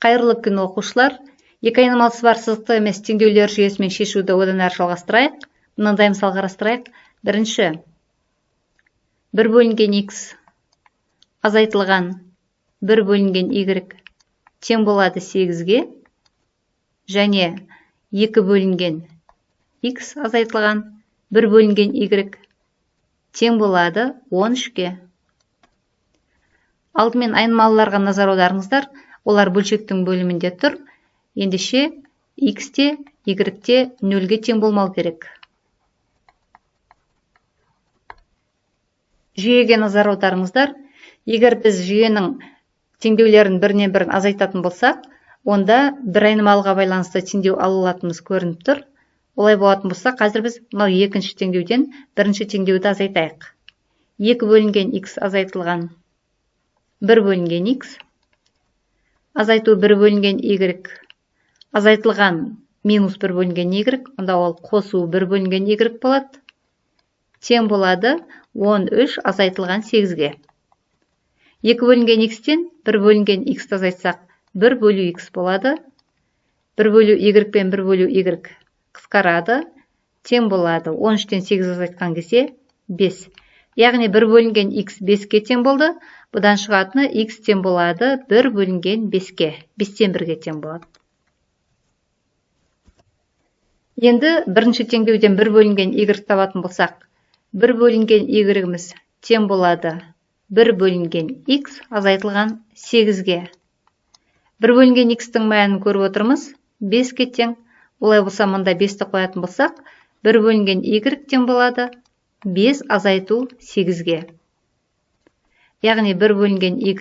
Қайырлы күн, оқушылар! Екі айнымалысы бар сызықтық емес теңдеулер жүйесімен шешуді одан әрі жалғастырайық. Мынандай мысал қарастырайық. Бірінші, 1 бөлінген x азайтылған 1 бөлінген y тең болады 8-ге, және 2 бөлінген x азайтылған 1 бөлінген y тең болады 13-ге. Алдымен айнымалыларға назар аударыңыздар. Олар бөлшектің бөлімінде тұр. Ендеше x те y те 0-ге тең болмау керек. Жүйеге назар аударыңыздар. Егер біз жүйенің теңдеулерін бірінен бірін азайтатын болсақ, онда бір айнымалыға байланысты теңдеу ала алатынымыз көрініп тұр. Олай болатын болса, қазір біз мынау екінші теңдеуден бірінші теңдеуді азайтайық. 2 бөлінген x азайтылған 1 бөлінген x азайту 1 бөлінген y азайтылған минус 1 бөлінген y, онда ол қосу 1 бөлінген y болады. Тең болады 13 азайтылған 8-ге. 2 бөлінген x-тен 1 бөлінген x-ті азайтсақ, 1 бөлу x болады. 1 бөлу y пен 1 бөлу y қысқарады. Тең болады 13-тен 8 азайтқан кезде 5. Яғни 1 бөлінген x 5-ке тең болды. Бұдан шығатыны x тең болады 1 бөлінген 5-ке. 5-тен 1-ге тең болады. Енді бірінші теңдеуден 1 бөлінген y табатын болсақ, 1 бөлінген y-іміз тең болады 1 бөлінген x азайтылған 8-ге. 1 бөлінген x-тің мәнін көріп отырмыз, 5-ке тең. Олай болса, мында 5-ті қоятын болсақ, 1 бөлінген y тең болады 5 азайту 8-ге. Яғни 1 бөлінген y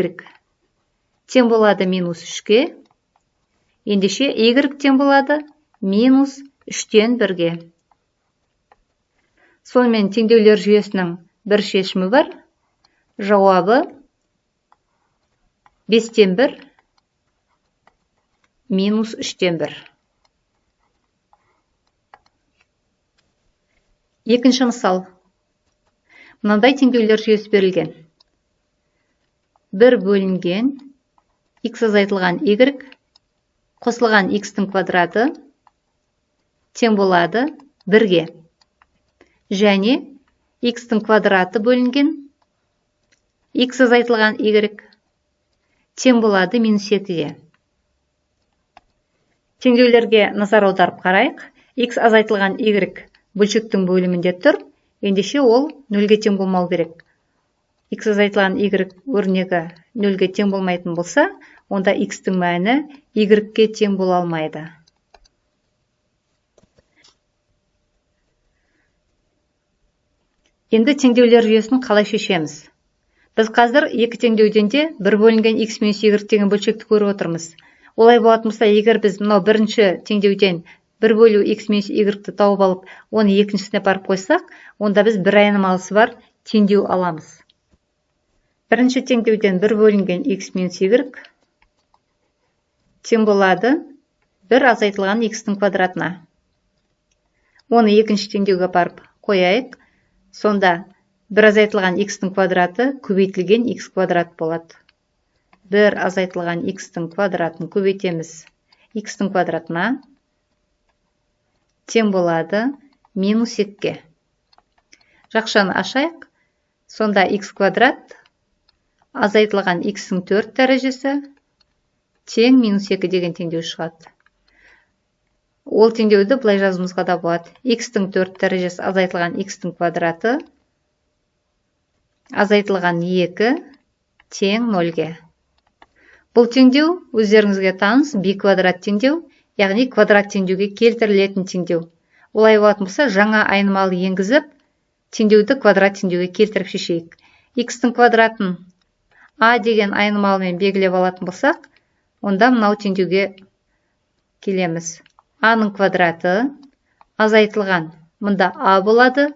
тең болады минус 3-ке. Ендеше y тең болады минус 3-тен 1-ге. Сонымен теңдеулер жүйесінің бір шешімі бар. Жауабы 5-тен 1 минус 3-тен 1. Екінші мысал. Мынандай теңдеулер жүйесі берілген. 1 бөлінген x азайтылған y қосылған x-тің квадраты тең болады 1-ге. Және x-тің квадраты бөлінген x азайтылған y тең болады минус 7-ге. Теңдеулерге назар аударып қарайық. X азайтылған y бөлшектің бөлімінде тұр. Ендеше ол 0-ге тең болмау керек. X азайтылған y өрнегі 0-ге тең болмайтын болса, онда x-тің мәні y-ге тең бола алмайды. Енді теңдеулер жүйесін қалай шешеміз? Біз қазір екі теңдеуден де 1 бөлінген x минус y деген бөлшекті көріп отырмыз. Олай болатын болса, егер біз мынау бірінші теңдеуден 1 бөлу x минус y-ті тауып алып, оны екіншісіне апарып қойсақ, онда біз бір айнымалысы бар теңдеу аламыз. Бірінші теңдеуден 1 бөлінген x минус y тең болады 1 азайтылған x-тің квадратына. Оны екінші теңдеуге апарып қояйық. Сонда 1 азайтылған x-тің квадраты көбейтілген x квадрат болады. 1 азайтылған x-тің квадратын көбейтеміз x-тің квадратына тең болады минус 2-ге. Жақшаны ашайық. Сонда x квадрат азайтылған x-ің 4 дәрежесі тең минус 2 деген теңдеу шығады. Ол теңдеуді былай жазуымызға да болады. X-тің 4 дәрежесі азайтылған x-тің квадраты азайтылған 2 тең 0-ге. Бұл теңдеу өздеріңізге таныс би квадрат теңдеу, яғни квадрат теңдеуге келтірілетін теңдеу. Олай болатын болса, жаңа айнымалы енгізіп, теңдеуді квадрат теңдеуге келтіріп шешейік. X-тің квадратын а деген айнымалымен белгілеп алатын болсақ, онда мынау теңдеуге келеміз. А-ның квадраты азайтылған, мында а болады,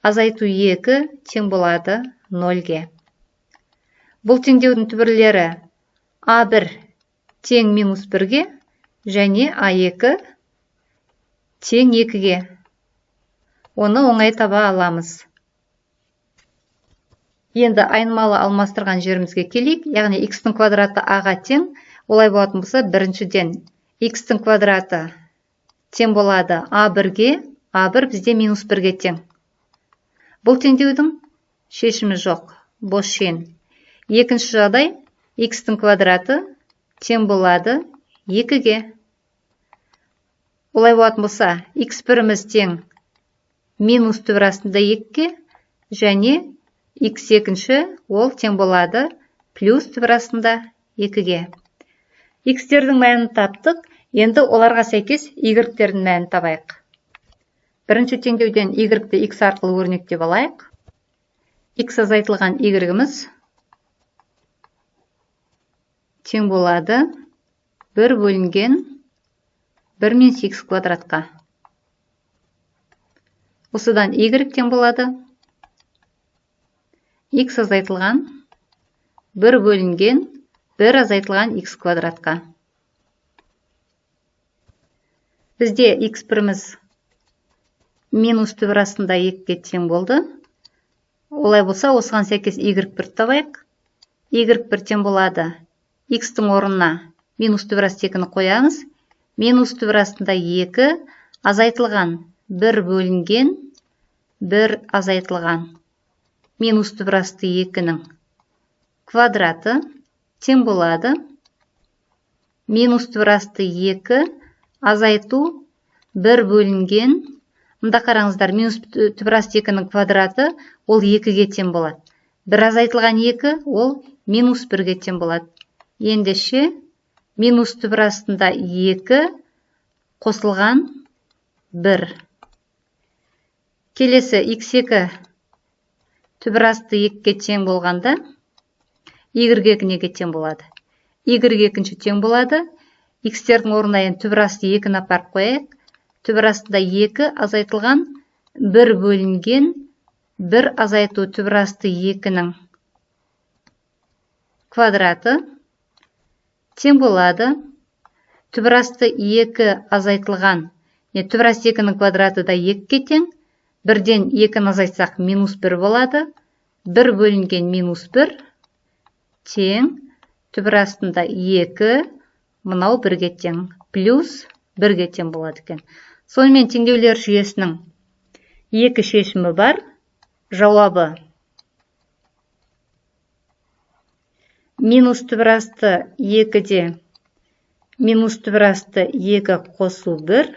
азайту 2 тең болады 0-ге. Бұл теңдеудің түбірлері А1 тең минус 1-ге және А2 тең 2-ге. Оны оңай таба аламыз. Енді айнымалы алмастырған жерімізге келейік, яғни x-тің квадраты а-ға тең, Олай болатын болса, біріншіден x-тің квадраты тең болады а1-ге, а1 бізде минус 1-ге тең. Бұл теңдеудің шешімі жоқ, бос шен. Екінші жағдай, x-тің квадраты тең болады 2-ге. Олай болатын болса, x1-іміз тең минус түбір астында 2-ге, және x2 ол тең болады плюс түбір астында 2-ге. X-тердің мәнін таптық, енді оларға сәйкес y-тердің мәнін табайық. Бірінші теңдеуден y-ті x арқылы өрнектеп алайық. X азайтылған y-іміз тең болады 1 бөлінген 1 минус x квадратқа. Осыдан y тең болады x азайтылған 1 бөлінген 1 азайтылған x квадратқа. Бізде x1-іміз минус түбір астында 2-ге тең болды. Олай болса, осыған сәйкес y1 табайық. y1 тең болады x-тің орнына минус түбір асты 2-ні қоямыз. Минус түбір астында 2 азайтылған 1 бөлінген 1 азайтылған минус түбір асты 2-нің квадраты тең болады минус түбір асты 2 азайту 1 бөлінген. Мында қараңыздар, минус түбір асты 2-нің квадраты ол 2-ге тең болады. 1 азайтылған 2 ол минус 1-ге тең болады. Ендеше минус түбір астында 2 қосылған 1. Келесі x2 түбір асты 2-ге тең болғанда y2 неге тең болады? y2 тең болады. X-тердің орнына енді түбір асты 2-ні апарып қояйық. Түбір астында 2 азайтылған 1 бөлінген 1 азайту түбір асты 2-нің квадраты тең болады түбір асты 2 азайтылған, түбір асты 2-нің квадраты да 2-ге тең. 1-ден 2-ні азайтсақ минус 1 болады. 1 бөлінген минус 1 тең түбір астында 2, мынау 1-ге тең, плюс 1-ге тең болады екен. Сонымен теңдеулер жүйесінің екі шешімі бар. Жауабы минус түбір асты 2-де минус түбір асты 2 қосу 1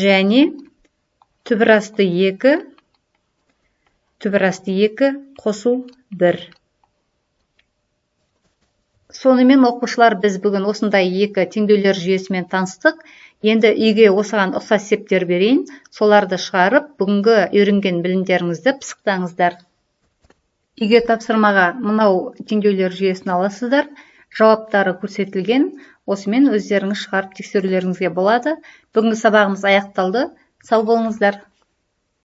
және түбір асты 2 түбір асты 2 қосу 1. Сонымен оқушылар, біз бүгін осындай екі теңдеулер жүйесімен таныстық. Енді үйге осыған ұқсас есептер берейін. Соларды шығарып, бүгінгі үйренген білімдеріңізді пысықтаңыздар. Үйге тапсырмаға мынау теңдеулер жүйесін аласыздар. Жауаптары көрсетілген. Осымен өздеріңіз шығарып тексерулеріңізге болады. Бүгінгі сабағымыз аяқталды. Сау болыңыздар.